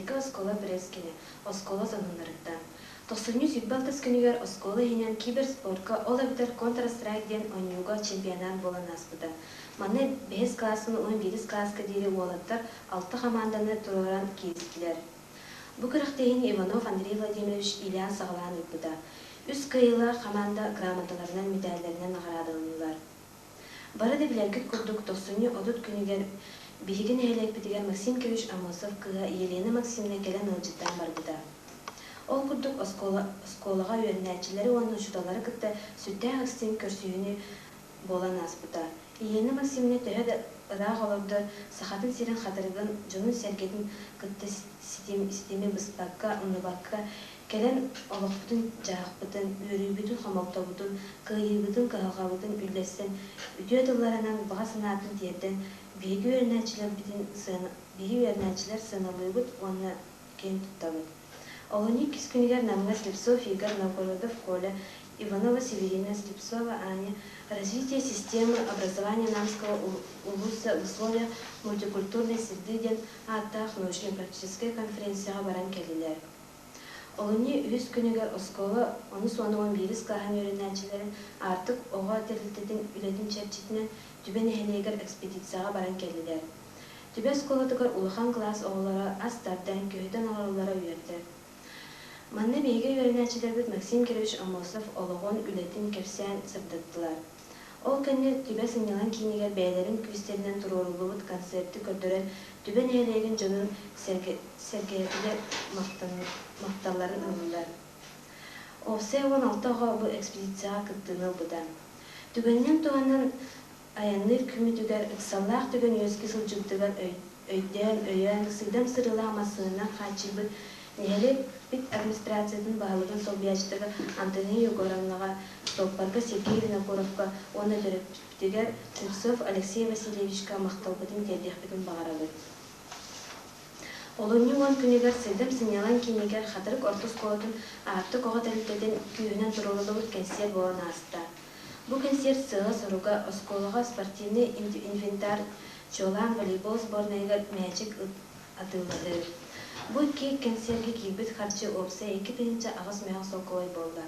Нэһилиэккэ оскуола пресс-киинэ, оскуола сонуннарыттан. Тохсунньу 26 күнүгэр оскуола иһинэн киберспортка, ол эбэтэр Counter-Strike диэн оонньууга чемпионат буолан ааспыта. Манна бэһис кылаастан уон биирис кылааска диэри уолаттар алта хамаанданы туруоран кииристилэр. Бу күрэхтэһиини Иванов Андрей Владимирович иилээн-саҕалаан ыыппыта. Үс кыайыылаах хамаанда грамоталарынан, мэтээллэринэн наҕараадаланнылар. Бары да билэргит курдук, тохсунньу 30 күнүгэр биһиги нэһилиэкпитигэр Максим Кириллович Аммосов кыыһа Елена Максимовна кэлэн ыалдьыттаан барбыта. Ол курдук оскуола, оскуолаҕа үөрэнээччилэри уонна учууталлары кытта сүрдээх истиҥ көрсүһүүнү буолан ааспыта. Елена Максимовна төһө да ыраах олордор, Сахатын сирин хатырыгын, дьонун-сэргэтин кытта ситим, ситими быспакка, умнубакка Кэлэн олохпутун-дьаһахпытын, үөрүүбүтүн-хомолтобутун, кыайыыбытын-кыһалҕабытын үллэстэн, үтүө тылларынан баҕа санаатын тиэрдэн, биһиги үөрэнээччилэрбитин сыана биһи үөрэнээччилэр сыаналыыбыт уонна киэн туттабыт. Олунньу иккис күнүгэр Намҥа Слепцов Игорь Новгородов Коля, Иванова Северина, Слепцова Аня «Развитие системы образования Намского улуса в условиях мультикультурной среды» диэн ааттаах научно-практическай конференцияҕа баран кэллилэр. Олунньу үһүс күнүгэр оскуола онус уонна уон биирис кылааһын үөрэнээччилэрин Аартык оҕо тэрилтэтин үлэтин чэрчитинэн Түбэ нэһилиэгэр экспедицияҕа баран кэллилэр. Түбэ оскуолатыгар улахан кылаас оҕолоро ас тардан, көһүтэн олороллоро үөрдэр. Манна биһиги үөрэнээччилэрбит Максим Кирович Аммосов олоҕун, үлэтин кэпсээн сырдаттылар. Ол кэннэ Түбэ сынньалаҥ киинигэр бэйэлэрин күүстэринэн туруоруллубут концерты көрдөрөн, Түбэ нэһилиэгин дьонун сэргээтилэр, махталларын ыллылар. Уопсай 16 оҕо бу экспедицияҕа кыттыыны ылбыта. Түгэнинэн туһанан айанныыр күммүтүгэр ыксаллаах түгэн үөскүү сылдьыбытыгар өйдөөн, өйөөн, сыыдам сырыылаах массыынанан хааччыйбыт нэһилиэкпит администрациятын баһылыгын солбуйааччытыгар Антонина Егоровнаҕа, суоппарга Сергей Винокуровка уонна төрөппүтүгэр Слепцов Алексей Васильевичка махталбытын тиэрдиэхпитин баҕарабыт. Олунньу уон күнүгэр Сыыдам сынньалаҥ киинигэр Хатырык орто оскуолатын Аартык оҕо тэрилтэтин күүһүнэн туруоруллубут кэнсиэр буолан ааста. Бу кэнсиэр сыала-соруга оскуолаҕа спортивнай инвентарь, чуолаан волейбол сборнайыгар мээчик атыылаһыы. Бу икки кэнсиэргэ киирбит харчы уопсай 2008 мөһөөх солкуобай буолла.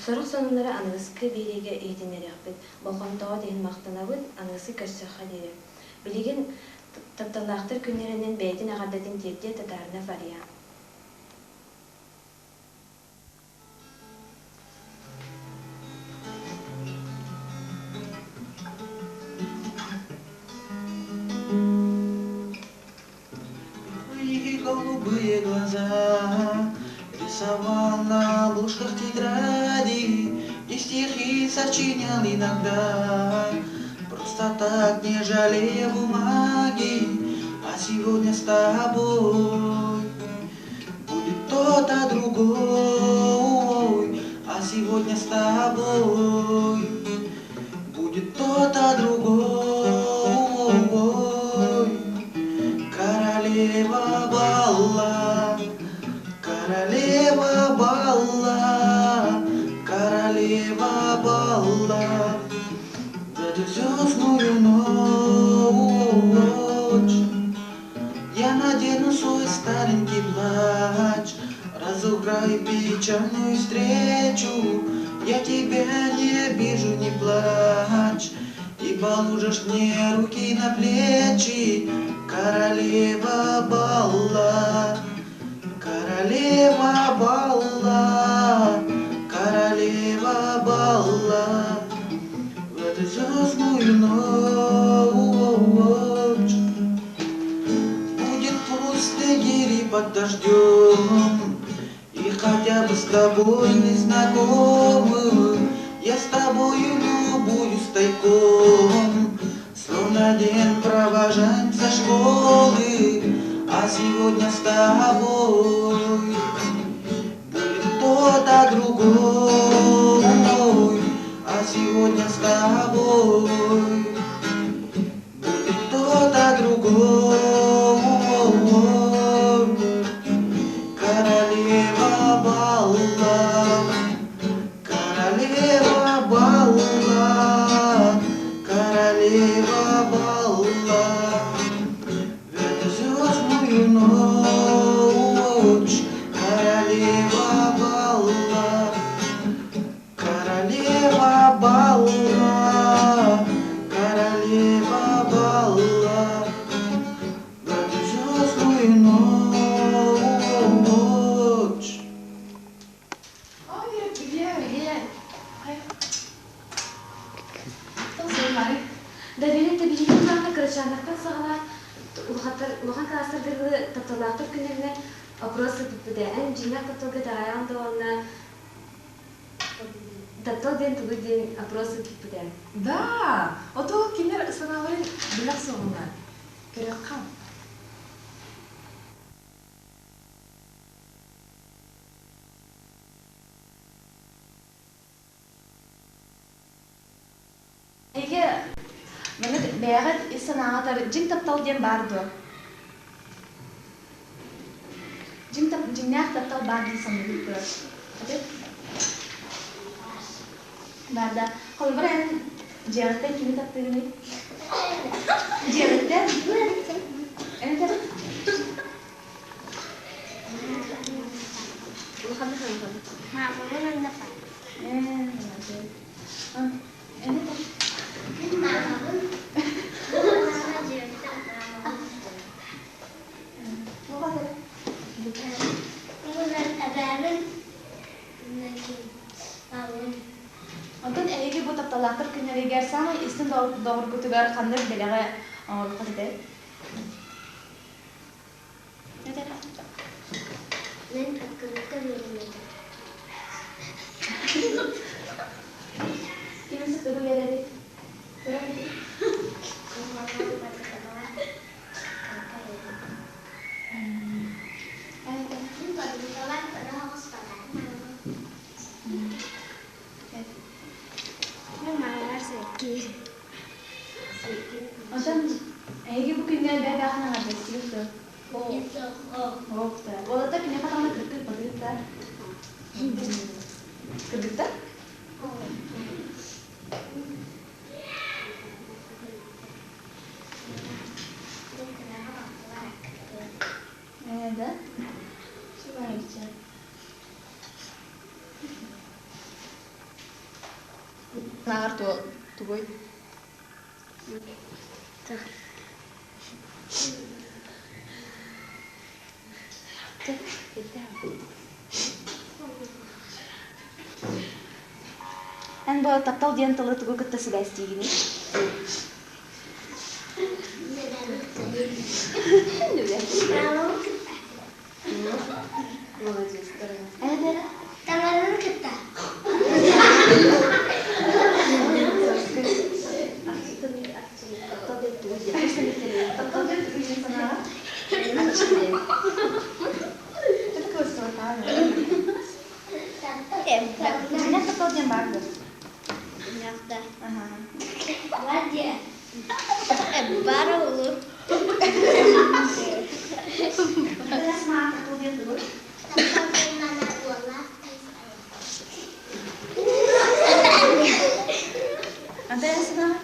Сорох сонуннары аныгыскы биэриигэ иһитиннэриэхпит. Болҕомтоҕут иһин махтанабыт, аныгысы көрсүөххэ диэри. Билигин тапталлаахтар күннэринэн бэйэтин эҕэрдэтин тиэрдиэ Татаринов Ариан. Твои голубые глаза Рисовал на обложках тетради И стихи сочинял иногда. Просто так, не жалея бумаги, А сегодня с тобой будет кто-то другой, А сегодня с тобой будет кто-то другой. Королева бала, королева бала, королева бала, в эту звездную ночь я надену свой старенький плач, разыграю печальную встречу. Я тебя не обижу, не плачь, и положишь мне руки на плечи, королева бала, королева бала, королева бала, в эту звездную ночь. Будет пусто гири под дождем, И хотя бы с тобой не знакомы, Я с тобою любуюсь тайком, Словно день провожаем со школы, А сегодня с тобой будет кто-то другой, А сегодня с тобой будет кто-то другой. Королева бала, королева бала, королева бала, в эту звездную ночь. Билиэ. Билиэ. Таптал сурунаары. Доверие тэбиһиитин даҕаны кырачааннартан саҕалаан улахаттар улахан кылаастарга дылы тапталлаахтар күннэринэн опрос ыыппыппыт ээ. Эн дьиҥнээх тапталга итэҕэйэҕин да уонна таптал диэн тугуй диэн опрос ыыппыппыт ээ. Да, ото кинилэр санааларын билэх суоҕуна. Көрүөххэ. Эһиги маннык бэйэҕит ис санааҕытар дьиҥ таптал диэн баар дуо? Дьиҥ тап дьиҥнээх таптал баар дии саныыгыт дуо? Ити? Баар да. Холобур, эн дьиэҕиттэн кими таптыыгыный? Дьиэҕиттэн? Эн этэр? Улаханнык улаханнык. Маамабын уонна Ээ, эн этэр? Мин маамабын уонна дьиэбиттэн маамабын уонна эбээбин паабын. Онтон эһиги бу тапталлаахтар күннэригэр саамай истиҥ доҕоргутугар ханнык бэлэҕи оҥоруоххут этэй? Мин открытка биэрим Ким сытыгы биэрэбит? Мин подругалар ыраах Мин маамабар сэргиир. Онтон эһиги бу күҥҥэ бэйэ-бэйэҕин аҥардастыгыт дуо? Оох да. Уолаттар киниэхэ даҕаны кыргыт батыгыт да? Кыргыттар? Ээ да? Наар тугуй? Эн бу таптал диэн тылы тугу кытта сибээстиигиний? Молодец. Эн эрэ? Таҥараны кытта. Таптал диэн тугуй диэн санааҕа? Это кылыстыбатаҕа. Дьиҥнээх таптал диэн баар дуо? Аха. Баар olur. Таптал диэн тугуй? Таптал диэн мана уоллаах кыыс Антон санааҕа?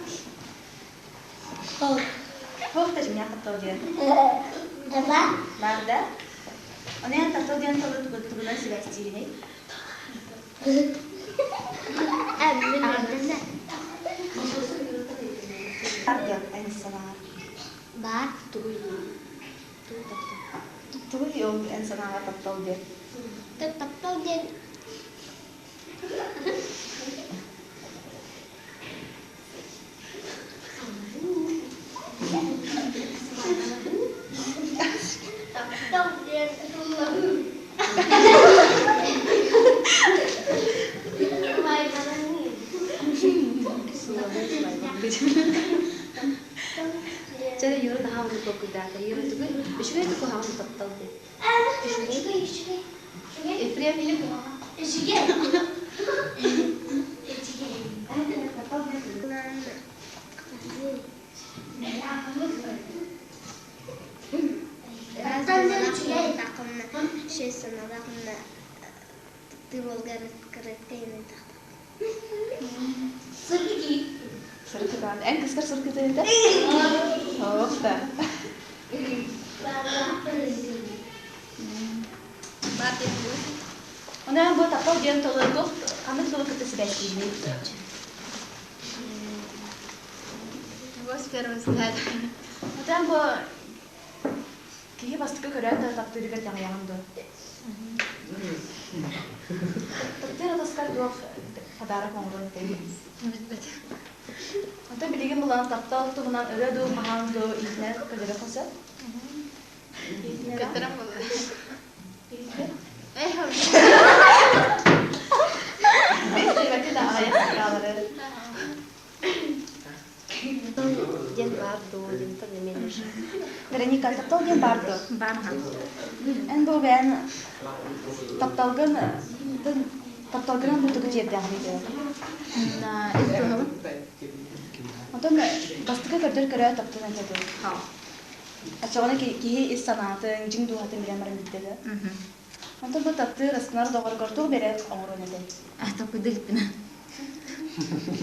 Туох да дьиҥнээх таптал диэн? Даба. Баар да? Ону эн таптал диэн тылы тугунан сибээстиигиний? Баар эн санааҕар? Баар. Тугуй Тугу таптал? Тугуй ол эн санааҕар таптал диэн? Таптал диэн Таптал диэн Чэ, Юра наһаа оннук толкуйдаата. Юра тугуй? Үчүгэй да куһаҕан таптал диэн. Үчүгэй, үчүгэй. Ефрем или куһаҕан? Үчүгэй. Үчүгэй. Таптал диэн тугуй? Сыркытаан. Эн кыскар сыркытыыта? Ох да. Бар диэн тугуй? Онон бу таптал диэн тылы туох ханнык тылы кытта сибээстиигиний? Вот с первого взгляда. Отон бу киһи бастакы көрөөт да таптыырыгар итэҕэйэҕин дуо? Таптыыр кыскар туох подарок оҥорон этэй? Онтон билигин булан таптал туһунан өрө дуу, хаһан дуу иитинэн көдөрө хосо? Көтөрөн буолла. Билбэти да аҕыйах сыраалары. Диэн баар дуу, диэн эмиэ Вероника, таптал диэн баар дуо? Баар. Эн бу бэйэн тапталгын тапталгынан бу тугу тиэрдэҕиний диэн? Ис туһабын. Онтон бастакы көрдөр көрөө таптал этэ дуо? Оччоҕуна киһи ис санаатын, дьиҥ дууһатын билэн баран билдэ да. Онтон бу таптыыр, астынар доҕоргор туох бэрээт оҥоруон этэй? Толкуйда иликпин.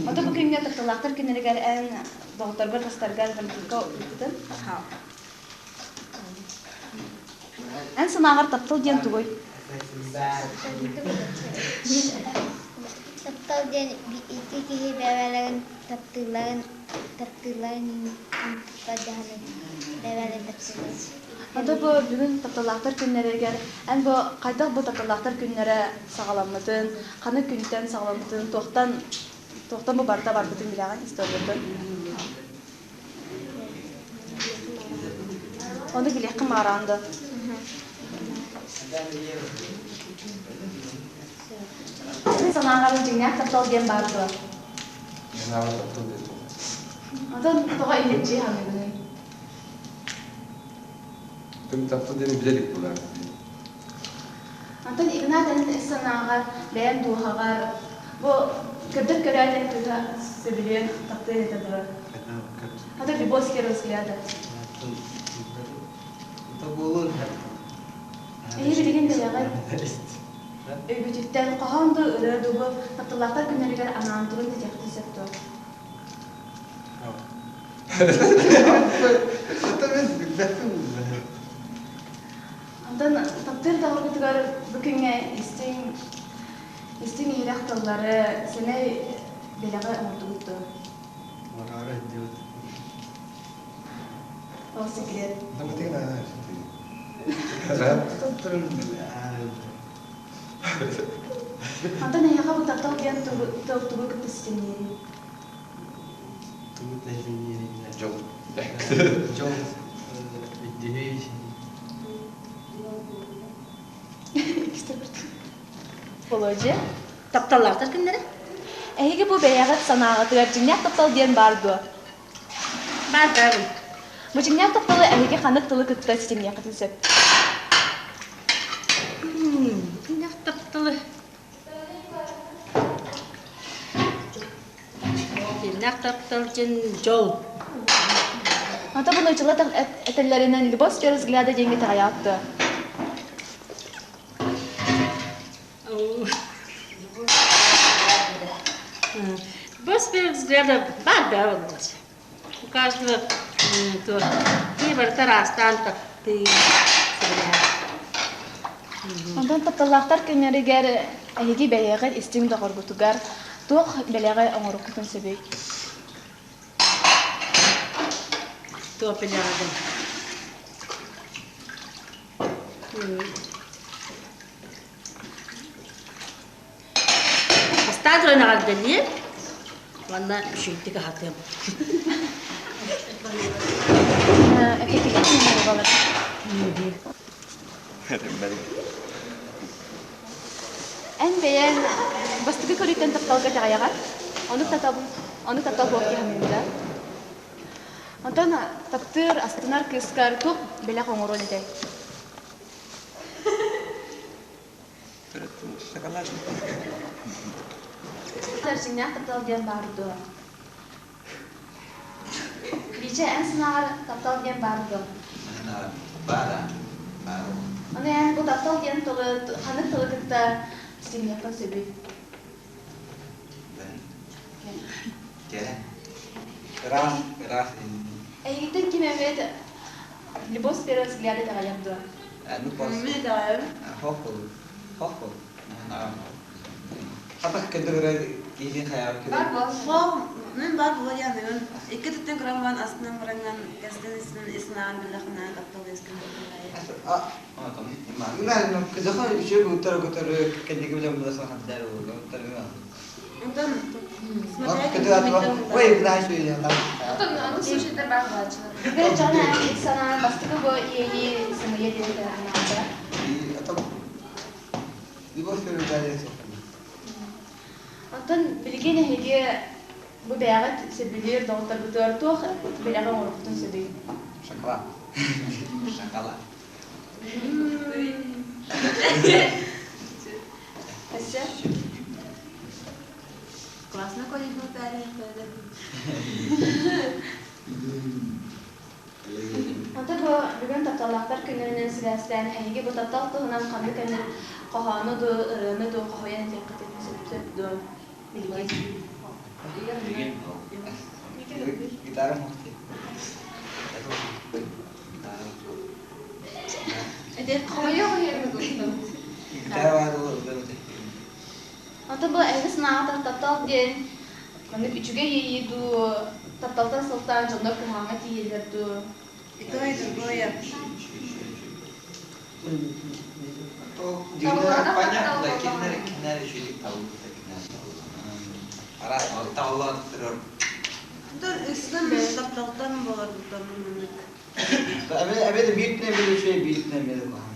Онтон бу күҥҥэ тапталлаахтар күннэригэр эн доҕотторгор тастаргар Валентинка ыыппытын? Эн санааҕар таптал диэн тугуй? Таптал диэн икки киһи бэйэлэрин таптыылларын таптыылларын бадьаһаны бэйэлэрин таптыыллар. Ото бу бүгүн тапталлаахтар күннэригэр эн бу хайдах бу тапталлаахтар күннэрэ саҕаламмытын, ханнык күнтэн саҕаламмытын, туохтан туохтан бу барыта барбытын билэҕин историятын? Ону билиэххин баҕараҕын да? Эн санааҕар дьиҥнээх таптал диэн баар дуо? Санааҕар таптал диэн суох. Онтон тоҕо инниччи саныыгыный? Тым таптал диэни билэ илик буолар. Онтон Игнат эн санааҕар, бэйэҥ дууһаҕар бу көрдөр көрөөт эн кыыһа сөбүлүөн таптыан этэ дуо? Это любовь с первого взгляда. Это буолуон Эһи билигин бэйэҕит өйгүтүттэн хоһоон дуу, ырыа дуу бу тапталлаахтар күннэригэр анаан тугун этиэххитин сөп дуо? Это мен билбэппин Онтон таптыыр доҕоргутугар бу күҥҥэ истиҥ истиҥ иһирэх тыллары, сэмэй бэлэҕи оҥордугут дуо? Варвара идет. Ол секрет. Онтон эһиэхэ бу таптал диэн тыл тугу кытта ситимниирий? Тугу ситимниирий? Дьол. Дьол өйдөһүү. Володя? Тапталлаахтар күннэрэ. Эһиги бу бэйэҕит санааҕытыгар дьиҥнээх таптал диэн баар дуо? Баар баарбын. Бу дьиҥнээх тапталы эһиги ханнык тылы кытта ситимниэххитин сөп? Дьиҥнээх тапталы. Дьиҥнээх таптал диэн дьол. Ата бу нууччалар этэллэринэн любовь с первого взгляда диэҥҥэ итэҕэйэҕит дуо? Любовь с первого взгляда баар да буоллаҕа. У каждого то киһи барыта араастаан таптыы сөбүлэһэр. Онтон тапталлаахтар күннэригэр эһиги бэйэҕит истиҥ доҕоргутугар туох бэлэҕи оҥоруккутун сөбүй? Туох бэлэҕи Бастаан туран эҕэрдэлиэм уонна үчүгэйдик аһатыам. Эн бэйэҥ бастакы көрүүттэн тапталга итэҕэйэҕин. Ону таптал, ону таптал буолуох киһи саныыбын да. Онтон таптыыр, астынар кыыскар туох бэлэх оҥоруон этэй? Дьиҥнээх таптал диэн баар дуо? Витя, эн санааҕар таптал диэн баар дуо? Баара. Баар. Ону эн бу таптал диэн тылы ханнык тылы кытта ситимниэххин сөбүй? Кэрэ. Ыраас, ыраас. Эйигиттэн ким эмит любовь с первого взгляда итэҕэйэр дуо? Ну, Мин итэҕэйэбин. Хохол. Хохол. Хатах кэдэрэ киһи хайаҕа Бар кэлэр. Хом Мен бар була яныгын. Икки түттен көрөн астынан баранган кестен истин иснаан биллахына таптал ескин Мен кызыха үчү буттар көтөрү кендиги билен буласа хандар болду. Онтон Ой, знаешь, я там. Онтон аны слушайтар бар булачылар. Бер жана санаан бастыкы бу иэйи сымыйа диэн анаата. И а там любовь первый Онтон билигин эһиги бу бэйэҕит сөбүлүүр доҕотторгутугар туох бэлэҕи оҥоруоххутун сөбүй? Шоколад. Шоколад. Өссө? Классно колледж был Онтон бу бүгүн тапталлаахтар күннэринэн сибээстээн эһиги бу таптал туһунан ханнык эмит хоһоону дуу, ырыаны дуу хоһуйан этиэххитин сөп дуо? Билигин. Билигин. Гитара мохти. Гитара бар болду. Онтон бу эһиги санааҕытыгар таптал диэн маннык үчүгэй иэйии дуу, тапталтан сылтаан дьоннор куһаҕаҥҥа тиийэллэр дуу? И то, и другое. Понятно, кинилэр кинилэр үчүгэй талбыта кинилэр араас таллан турар. Онтон ыстан тапталтан болар бутан мынык. Эбе эбе бииртне бир үчүгэй бииртне бир куһаҕан.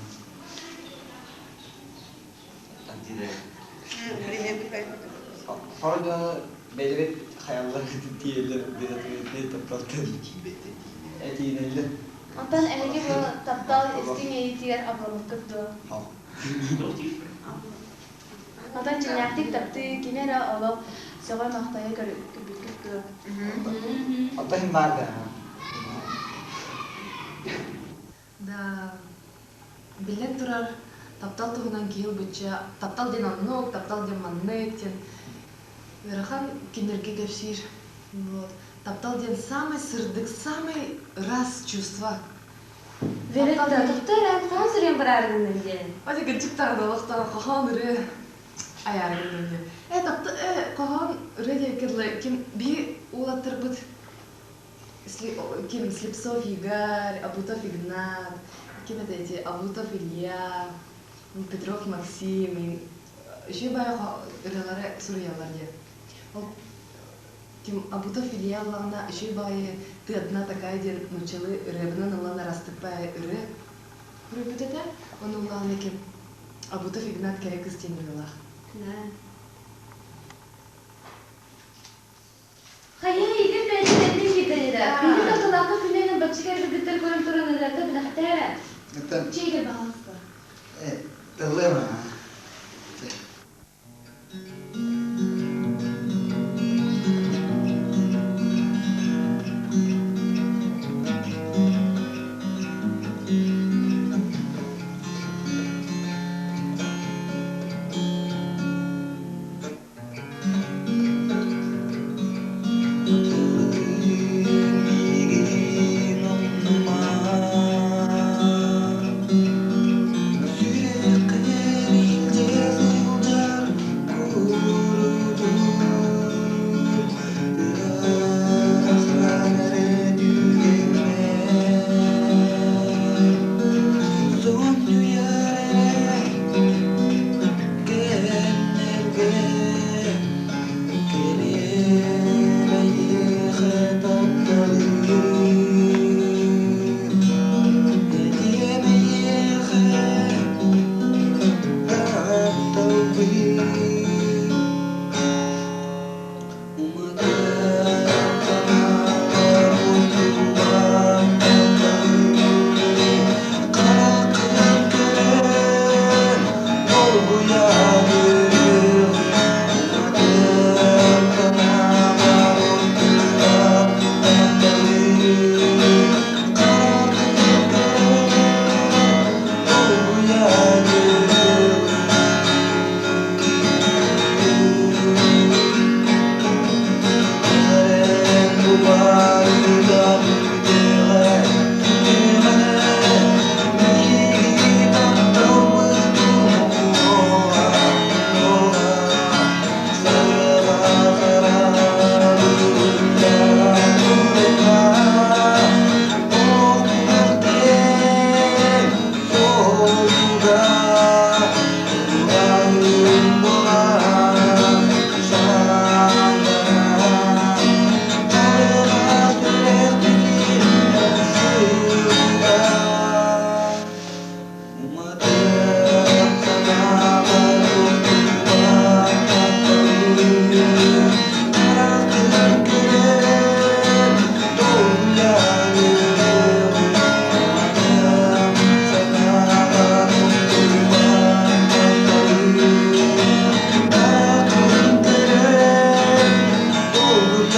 Хорда белбет хаяллар тиелер бир тапталтан этиинеллер. Онтон эһиги бу таптал истиҥ иэйиитигэр абыламмыккыт дуо? Онтон дьиҥнээхтик таптыы кими эрэ олох сөҕө-махтайа көрбүккүт дуо? Оттон бар да. Да, биллэн турар, таптал туһунан киһи ылбычча, таптал диэн оннук, таптал диэн маннык диэн ыарахан кинилэргэ кэпсиир. Вот. Таптал диэн самый сырдык, самый ыраас чувство. Веретта, тохтоо эрэ, хаһан суруйан бараарыгынныҥ диэн. Ати кырдьык даҕаны олохтоох хоһоон ырыа айаарыгынныҥ диэн. Э, тапта, э, хоһоон ырыа диэбиккэ дылы, ким биһи уолаттарбыт ким Слепцов Игорь, Абутов Игнат, ким это эти Абутов Илья, Петров Максим, үчүгэй баайы ырыалары суруйаллар диэн. Ол ким Абутов Илья ыллаҕына үчүгэй баҕайы «Ты одна такая» диэн нууччалыы ырыабынан ыллан арастык баайы ырыа суруйбут этэ. Ону ыллаҕына ким Абутов Игнат кэрэ кыыс диэн ырыалаах. Хайа, Игорь бэйэтин эрдин киирдэнирэ. Күндү тапталаахха күннэнэн бачча кэлбиккиттэр көрөн туран ырыата билэхтээрэ. Чэй пожалуйста. Э, тыллыма. Миигин умнума, сүрэххин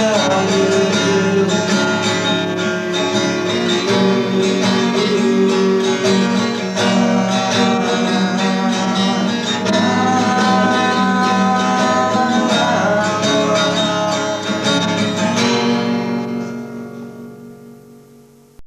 Күндайы.